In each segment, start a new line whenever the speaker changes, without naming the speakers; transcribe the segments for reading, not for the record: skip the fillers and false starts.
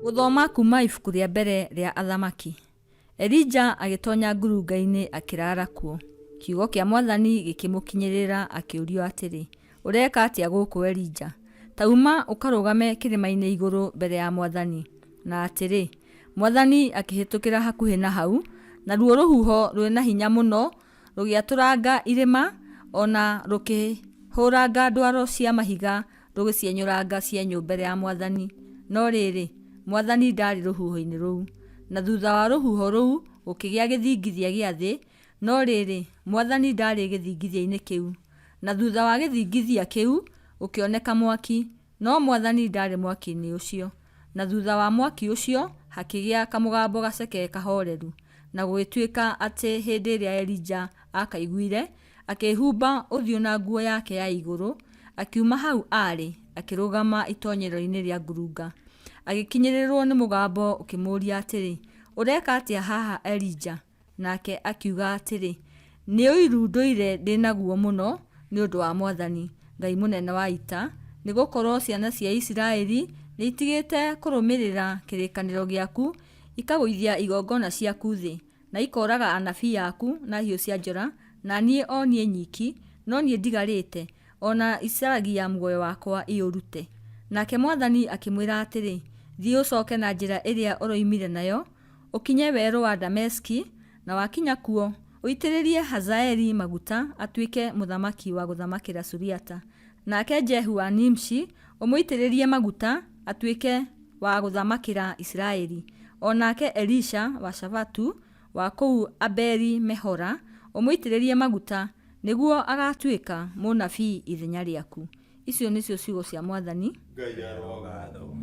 Gũthoma kuuma ibuku rĩa mbere rĩa Athamaki. Elija agĩtonya ngurunga-inĩ akĩraara kuo. Kiugo kĩa mwathani gĩkĩmũkinyĩrĩra akĩũrio atĩrĩ, Ũreka atĩa gũkũ Elija? Ta uma ũkarũgame kĩrĩma-inĩ igũrũ mbere ya mwathani. Na atĩrĩ, mwathani akĩhĩtũkĩra hakuhĩ na hau, naruo rũhuho rwĩ na hinya mũno rũgĩatũranga irĩma, o na rũkĩhũranga ndwaro cia mahiga rũgĩcienyũranga cienyũ mbere ya mwathani. No rĩrĩ, mwathani ndaarĩ rũhuho-inĩ rũu. Na thutha wa rũhuho rũu gũkĩgĩa gĩthingithia gĩa thĩ, no rĩrĩ, mwathani ndaarĩ gĩthingithia-inĩ kĩu. Na thutha wa gĩthingithia kĩu gũkĩoneka mwaki, no mwathani ndaarĩ mwaki-inĩ ũcio. Na thutha wa mwaki ũcio hakĩgĩa kamũgambo gaceke kahooreru. Na gũgĩtuĩka atĩ hĩndĩ ĩrĩa Elija aakaiguire, akĩĩhumba ũthiũ na nguo yake ya igũrũ, akiuma hau aarĩ, akĩrũgama itonyero-inĩ rĩa ngurunga. Agĩkinyĩrĩrũo nĩ mũgambo ũkĩmũũria atĩrĩ, Ũreka atĩa haha, Elija? Nake akiuga atĩrĩ, Nĩ ũiru ndũire ndĩ naguo mũno nĩ ũndũ wa mwathani, Ngai mũnene wa ita, nĩ gũkorũo ciana cia Isiraeli nĩitigĩte kũrũmĩrĩra kĩrĩkanĩro gĩaku, ikagũithia igongona ciaku thĩ, na ikooraga anabii aku na hiũ cia njora, na niĩ, o niĩ nyiki, no niĩ ndigarĩte, o na icaragia muoyo wakwa iũrute. Nake mwathani akĩmwĩra atĩrĩ, Thiĩ ũcoke na njĩra ĩrĩa ũroimire nayo, Ũkinye werũ wa Dameski, na wakinya kuo, ũitĩrĩrie Hazaeli maguta atuĩke mũthamaki wa gũthamakĩra Suriata. Nake Jehu wa Nimshi ũmũitĩrĩrie maguta atuĩke wa gũthamakĩra Isiraeli. O nake Elisha wa Shafatu wa kũu Abeli-mehola ũmũitĩrĩrie maguta, nĩguo agatuĩka mũnabii ithenya rĩaku. Icio nĩcio ciugo cia Mwathani.
Ngai arogathwo.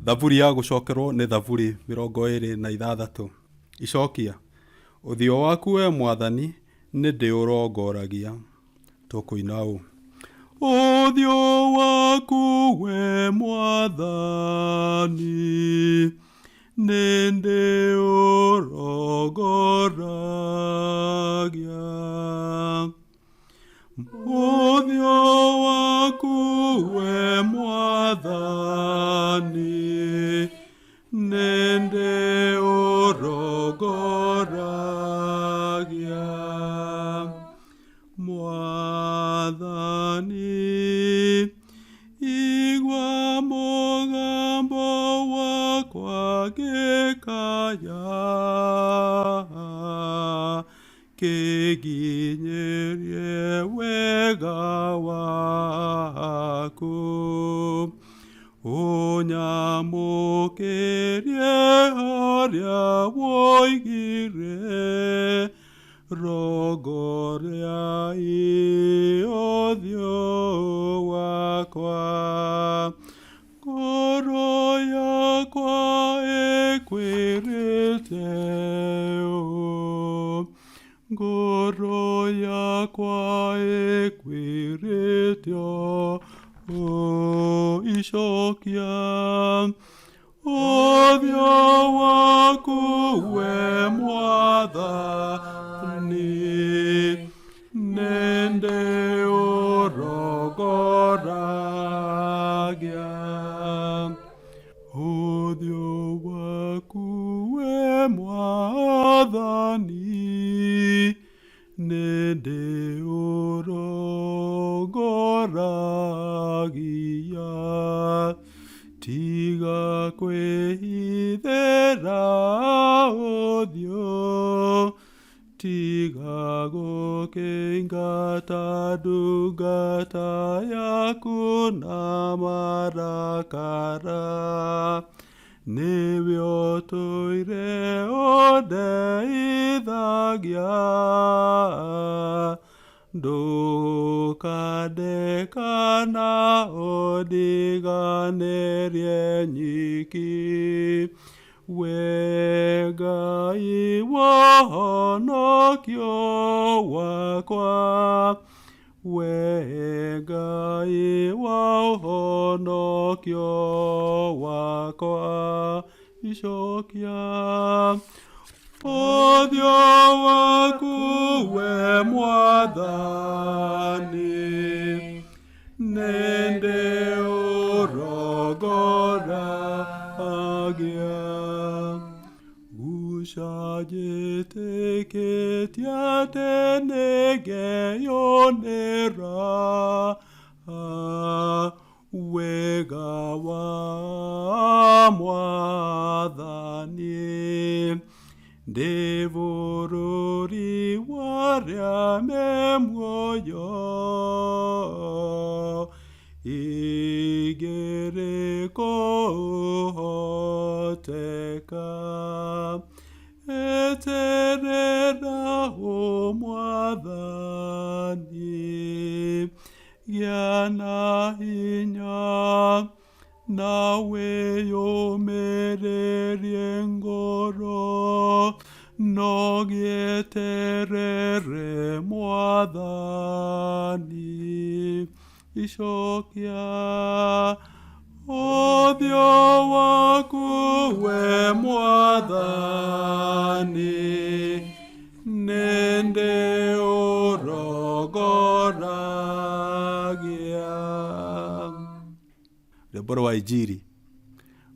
Thaburi ya gũcokerwo nĩ Thaburi 26. Icokia. Ũthiũ waku wee Mwathani nĩndĩũrongoragia. Tũkũina ũũ. Ũthiũ waku we Mwathani nĩndĩũrongoragia. Ũthiũ waku we Mwathani nĩndĩũrongoragia. Mwathani, igua mũgambo wakwa ngĩkaya, kĩnginyĩrie wega waku. Ũnyamũkĩrie harĩa woigire, Rongoria ũthiũ wakwa, ngoro yakwa ĩkwĩrĩte ũũ, ngoro yakwa ĩkwĩrĩte ũũ, icokia Ũthiũ waku we Mwathani nĩndĩũrongoragia. Ũthiũ waku we Mwathani Nĩndĩũrongoragia, tiga kwĩhithĩra ũthiũ, tiga gũkĩingata ndungata yaku na marakara. Nĩwe ũtũire ũndeithagia, ndũkandekana ũndiganĩrie nyiki. We Ngai wa ũhonokio wakwa, We Ngai wa ũhonokio wakwa, icokia ũthiũ waku we Mwathani, nĩ Njĩtĩkĩtie atĩ nĩngeyonera wega wa Mwathani ndĩ bũrũri wa arĩa me muoyo igĩrĩ kũhoteka eterera Mwathani gĩa na hinya na wĩyũmĩrĩrie ngoro no gĩeterere Mwathani icokia ũthiũ waku we Mwathani nĩndĩũrongoragia. Rwĩmbo rwa Injiri.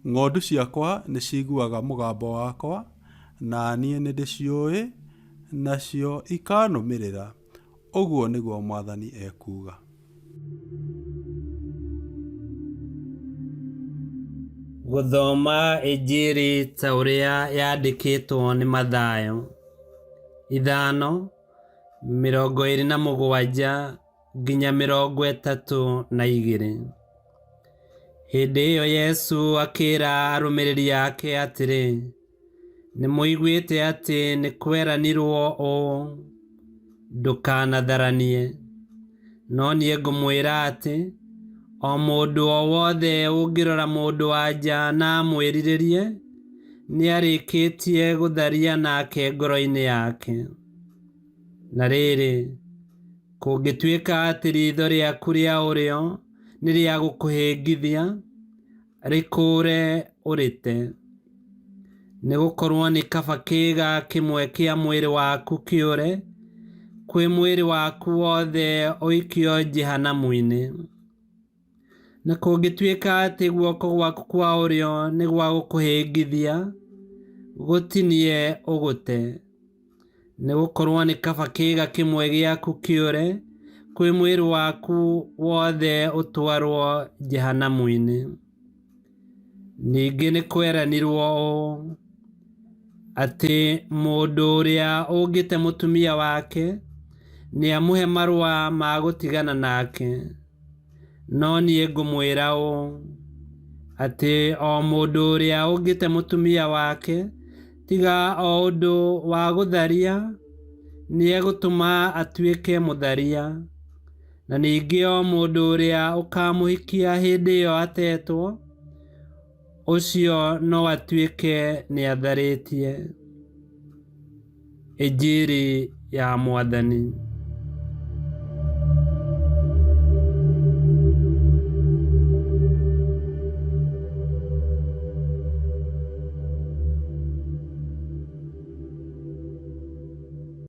Ng'ondu ciakwa nĩ ciguaga mũgambo wakwa, na niĩ nĩ ndĩciũĩ, nacio ikanũmĩrĩra, ũguo nĩguo Mwathani ekuuga.
Gũthoma Injiri ta ũrĩa yandĩkĩtwo nĩ Mathayo. 5:27 nginya 32. Hĩndĩ ĩyo Yesu akĩra arũmĩrĩri ake atĩrĩ, Nĩ mũiguĩte atĩ nĩ kweranirwo ũũ, 'Ndũkanatharanie.' No niĩ ngũmwĩra atĩ, o mũndũ o wothe ũngĩrora mũndũ-wa-nja na amwĩrirĩrie, nĩarĩkĩtie gũtharia nake ngoro-inĩ yake. Na rĩrĩ, kũngĩtuĩka atĩ riitho rĩaku rĩa ũrĩo nĩ rĩa gũkũhĩngithia, rĩkũũre ũrĩte. Nĩ gũkorũo nĩ kaba kĩĩga kĩmwe kĩa mwĩrĩ waku kĩũre, kwĩ mwĩrĩ waku wothe ũikio Jehanamu-inĩ. Na kũngĩtuĩka atĩ guoko gwaku kwa ũrĩo nĩ gwa gũkũhĩngithia, gũtinie ũgũte. Nĩ gũkorũo nĩ kaba kĩĩga kĩmwe gĩaku kĩũre, kwĩ mwĩrĩ waku wothe ũtwarũo Jehanamu-inĩ. Ningĩ nĩ kweranirũo ũũ, atĩ mũndũ ũrĩa ũngĩte mũtumia wake, nĩamũhe marũa ma gũtigana nake. No niĩ ngũmwĩra ũũ, atĩ o mũndũ ũrĩa ũngĩte mũtumia wake, tiga o ũndũ wa gũtharia, nĩegũtũma atuĩke mũtharia. Na ningĩ o mũndũ ũrĩa ũkamũhikia hĩndĩ ĩyo atetwo, ũcio no atuĩke nĩatharĩtie. Injiri ya Mwathani.